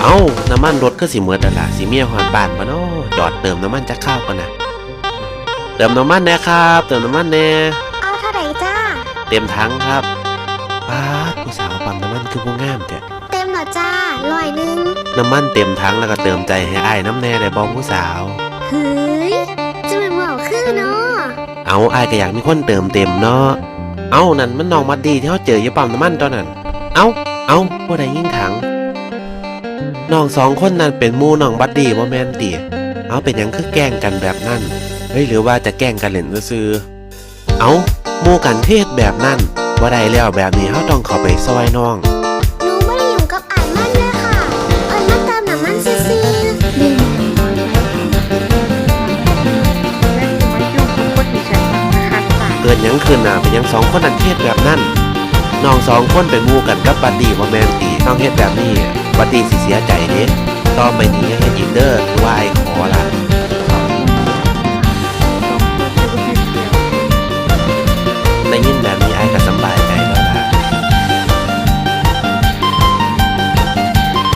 ເອົ້າ ນ້ຳມັນລົດຄືຊິໝົດແລ້ວລະ ຊິມີຮອດບ້ານບໍ່ນໍ? ຈອດເຕີມນ້ຳມັນຈັກຄາວກ່ອນນະ. ເຕີມນ້ຳມັນແດ່ຄັບ ເຕີມນ້ຳມັນແດ່. ເອົາເທົ່າໃດຈ້າ? ເຕັມຖັງຄັບ. ປາດ ຜູ້ສາວປ້ຳນ້ຳມັນຄືບໍ່ງາມແທ້. ເຕັມແລ້ວຈ້າ ຮ້ອຍໜຶ່ງ. ນ້ຳມັນເຕັມຖັງແລ້ວກໍເຕີມໃຈໃຫ້ອ້າຍນຳແດ່ໄດ້ບໍ່ຜູ້ສາວ? ເຮີ້ຍ ຈະແມ່ນເວົ້າຄືເນາະ. ເອົ້າ ອ້າຍກໍຢາກມີຄົນເຕີມເຕັມເນາະ. ເອົ້າ ນັ້ນມັນນ້ອງບັດດີ້ທີ່ເຮົາເຈີຢູ່ປ້ຳນ້ຳມັນຕອນນັ້ນ. ເອົ້າ ເອົ້າ ຜູ້ໃດຍິງຖັງ? ນ້ອງສອງຄົນນັ້ນເປັນໝູ່ນ້ອງບັດດີ້ບໍ່ແມ່ນຕິ? ເອົ້າ ເປັນຫຍັງຄືແກ້ງກັນແບບນັ້ນ? ເຮີ້ຍ ຫຼືວ່າຈະແກ້ງກັນຫຼິ້ນຊື່ໆ? ເອົ້າ ໝູ່ກັນຄືເຮັດແບບນັ້ນ? ບໍ່ໄດ້ແລ້ວ ແບບນີ້ເຮົາຕ້ອງເຂົ້າໄປຊ່ອຍນ້ອງ. ໜູບໍ່ໄດ້ຫຍຸ້ງກັບອ້າຍມັນເດີຄ່ະ ເພິ່ນມາເຕີມນ້ຳມັນຊື່ໆ. ເກີດຫຍັງຂຶ້ນນະ? ເປັນຫຍັງສອງຄົນນັ້ນເຮັດແບບນັ້ນ? ນ້ອງສອງຄົນເປັນໝູ່ກັນກັບບັດດີ້ບໍ່ແມ່ນຕິ? ນ້ອງເຮັດແບບນີ້ ບັດດີ້ຊິເສຍໃຈເດ້. ຕໍ່ໄປນີ້ຢ່າເຮັດອີກເດີ ຖືວ່າອ້າຍ